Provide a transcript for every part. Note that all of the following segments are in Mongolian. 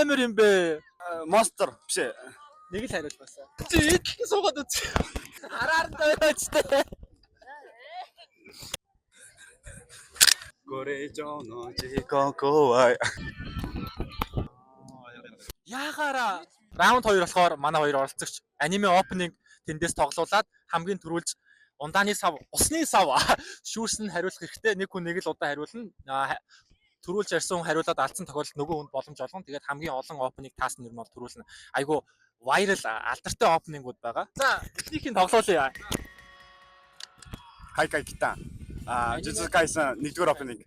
Амар юм бэ. Monster биш ээ. Нэг л хариулт байсан. Чи идэлтэн суугаад үз. Хараар дойрооч тэ. Горежоно жикокоа. Яагаараа раунд 2 болохоор манай хоёр оролцогч аниме opening тэндээс тоглуулад хамгийн түрүүлж ундааны сав, усны сав шүүрсэн хариулах хэрэгтэй. Нэг хүн нэг л удаа хариулна. Түрүүлж ярьсан хүн хариулаад алдсан тохиолдолд нөгөө хүнд боломж олгоно. Тэгээд хамгийн олон opening таасан нэр нь бол түрүүлнэ. Айгу viral алдартай opening-ууд байгаа. За, эхнийх нь тоглоулъя. Хайкай кита. Аа, Jujutsu Kaisen 1-р opening.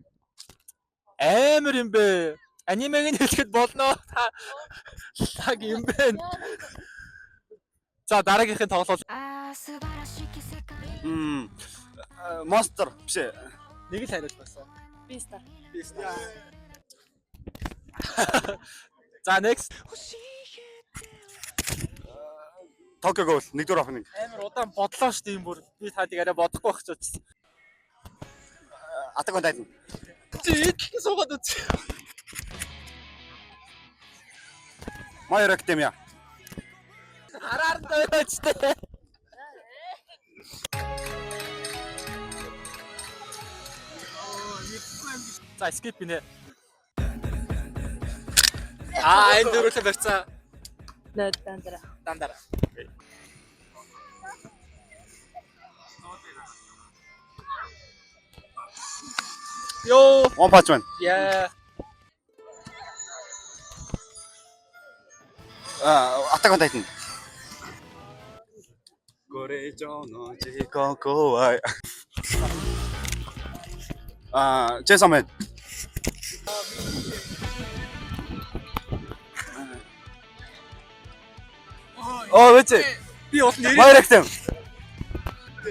Амар юм бэ. Анимег нь хэлэхэд болно. Та лаг юм бэ. За, дараагийнх нь тоглоул. ああ素晴らしき世界 Мм. Monster биш ээ. Нэг л хариулт байсан. Beastars. За, next. Tokyo Ghoul 1-р opening. Амар удаан бодлоо шүү дээ юм бүр. Би таадыг арай бодохгүй байх ч утсан. Attack on Titan. Чи идэлтэн суугаад үз. My Hero Academia. Хараар дойрооч тэ. За, skip гинэ. Аа, энэ дөрүлээ барьцаа. Нөө дандара. Дандара. Йоо, One Punch Man. яа. Аа, Attack on Titan. Горежоно жикокоа. Аа, Chainsaw Man. Оо, вэцэ. Би бол нэр My Hero Academia.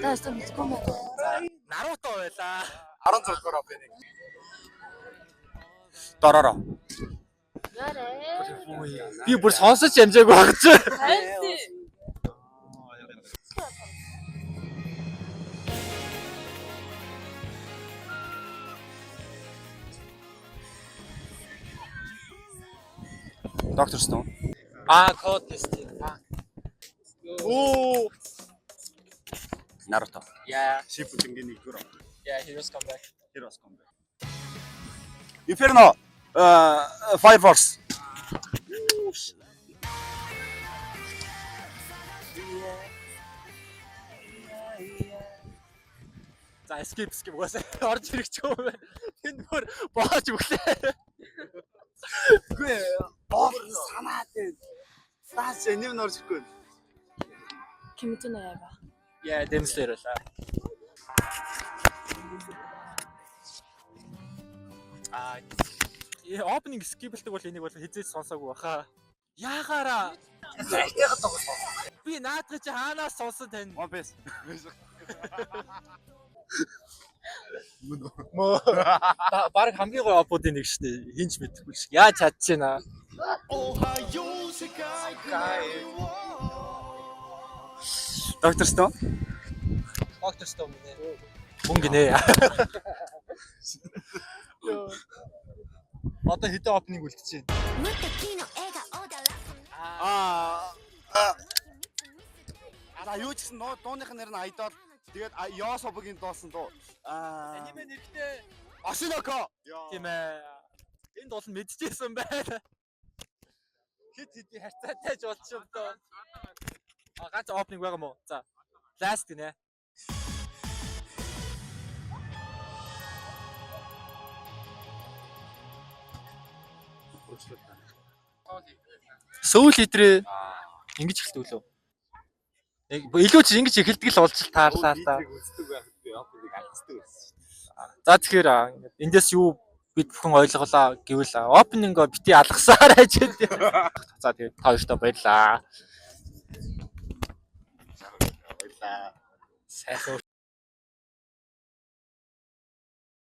Та өстө мэдгүй юм байна. Наруто байлаа. 16 дугаар opening. Дороро. Би бүр сонсож амжаагүй баг чи. Харин. Doctor Stone. Аа, код тест. Аа. Оо. Naruto. Яа. Shippuden-гийн 1-р opening. Yeah, heroes come back. Heroes come back. Inferno. Fire Force. За, skip skip угаасаа орж ирэх ч юм байна. Тэнд бүр боож өглөө. Үгүй боор санаа дээ. Цааш нэм норж ирэхгүй. Kimetsu no Yaiba. Яа, Demon Slayer байлаа. Аа, opening skip-элдэг бол энийг бол хизээж сонсоогүй баха. Яагаараа би наадах чи хаанаас сонсон тань? One Piece. Мөө. Бараг хамгийн гоё опуудын нэг шүү дээ. Хинч мэдэхгүй шиг. Яаж чадчихна? Doctor Stone. Доктор Stone гинэ. Мөн гинэ. Одоо хэдэн opening үлдчихэв. 無敵の笑顔だら Аа. За юу ч гэсэн дууных нэр нь Idol. Тэгээд Yosobогийн дуусан дуу. Аа. Аниме нэрхтээ Oshinoko. тийм ээ. Энд бол мэдчихсэн байна. Хит хэдий харьцаатай ч болчих юм доо. А ганц opening байгаа мó? За. Last гинэ. Сөүл идрээ ингэж эхэлдэг лөө. Яг илүү ч ингэж эхэлдэг л болж л таарлаа та. Үздэг байхад би opening алддаг байсан шүү дээ. За тэгэхээр эндээс юу бид бүхэн ойлголоо гэвэл opening-о бити алгасаар ажил. За тэгээд та хоёртоо баярлаа. Баярлаа. Сайхан